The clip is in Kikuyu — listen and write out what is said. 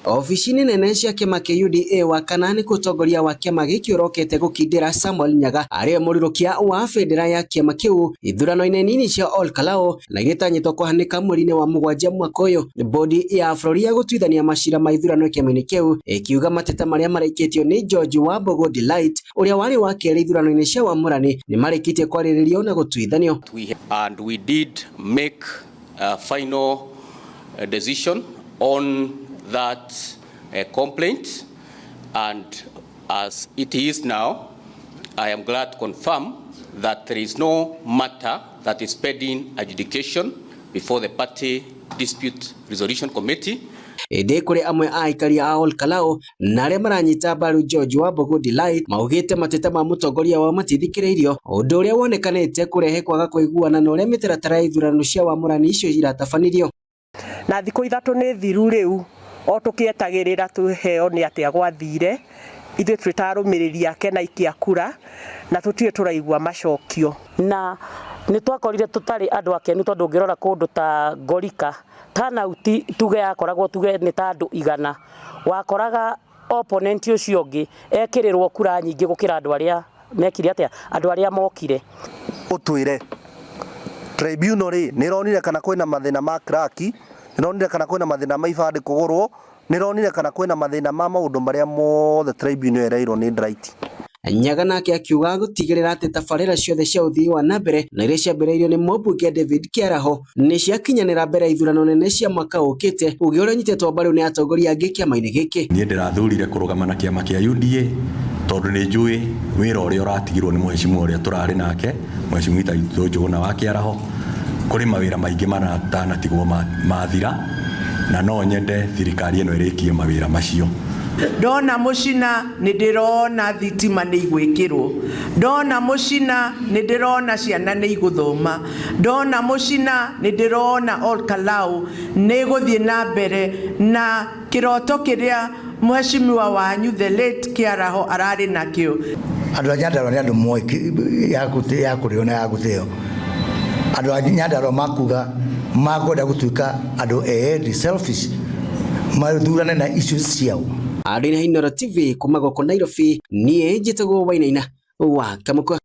Obici-inĩ nene cia kĩama kĩa UDA Wakana nĩ ũtongoria wa kĩama gĩkĩ ũrokete gũkindĩra Samuel Nyaga arĩwe mũrirũkia wa bendera ya kĩama kĩu ithurano-inĩ nini cia Ol Kalou na iria itanyĩtwo kũhanĩka mweri-inĩ wa mũgwanja mwaka ũyũ. Bodi ya bũrũri ya gũtuithania macira ma ithurano kĩama-inĩ kĩu ĩkiuga mateta marĩa marekĩtio nĩ George Wambugu Delight ũrĩa warĩ wa kerĩ ithurano-inĩ cia wamũrani nĩ marĩkĩtie kwarĩrĩrio na gũtuithanio. And we did make a final decision on that complaint, and as it is now, I am glad to confirm that there is no matter that is pending adjudication before the Party Dispute Resolution Committee. Ĩndĩ kũrĩ amwe a aikari a Ol Kalou na arĩa maranyita mbaru George Wambugu Delight maugĩte mateta ma mũtongoria wao matithikĩrĩirio, ũndũ ũrĩa wonekanĩte kũrehe kwaga kũiguana na ũrĩa mĩtaratara ya ithurano cia wamũrani icio iratabanirio. Na thikũ 3 nĩ thiru rĩu o tũkĩetagĩrĩra tũheo nĩ atĩa gwathire, ithuĩ twĩ ta arũmĩrĩri ake na aikia kura na tũtirĩ tũraigua macokio. Na nĩ twakorire tũtarĩ andũ akenu tondũ ũngĩrora kũndũ ta Ngorika turnout tuge yakoragwo tuge nĩ ta andũ 100, wakoraga opponent ũcio ũngĩ ekĩrĩrwo kura nyingĩ gũkĩra andũ arĩa mekire atĩa, andũ arĩa mokire. Ũtwĩre tribunal rĩ nĩ ĩronire kana kwĩna mathĩna ma clerk, nĩ ĩronire kana kwĩna mathĩna ma ibandĩ kũgũrwo, nĩ ĩronire kana kwĩna mathĩna ma maũndũ marĩa mothe tribunal ĩreirwo nĩ Delight. Nyaga nake akiuga gũtigĩrĩra atĩ tabarĩra ciothe cia ũthii wa na mbere na iria ciambĩrĩirio nĩ mũmbunge David Kĩaraho nĩ ciakinyanĩra mbere ya ithurano nene cia mwaka ũkĩte, uge ũrĩa ũnyitĩtwo mbaru nĩ atongoria angĩ kĩama-inĩ gĩkĩ. Niĩ ndĩrathurire kũrũgama na kĩama kĩa UDA tondũ nĩ njũĩ wĩra ũrĩa ũratigirwo nĩ mũhecimiwa ũrĩa tũrarĩ nake, mũhecimiwa Gitau Njũgũna wa Kĩaraho. Kũrĩ mawĩra maingĩ matanatigwo mathira, na no nyende thirikari ĩno ĩrĩkie mawĩra macio. Ndona mũcina nĩ ndĩrona thitima nĩ igwĩkĩrwo, ndona mũcina nĩ ndĩrona ciana nĩ igũthoma, ndona mũcina nĩ ndĩrona Ol Kalou nĩ ĩgũthiĩ na mbere na kĩroto kĩrĩa mũhecimiwa wanyu the late Kĩaraho ararĩ nakĩo. Andũ a Nyandarua nĩ andũ moĩ ya kũrĩo na ya gũthĩo. Andũ a Nyandarua makuga makwenda gũtuĩka andũ eendi, selfish, mathurane na issues ciao. Andũ-inĩ Inooro TV kuma gũkũ Nairobi, niĩ njĩtagwo Wainaina wa Kamũkwa.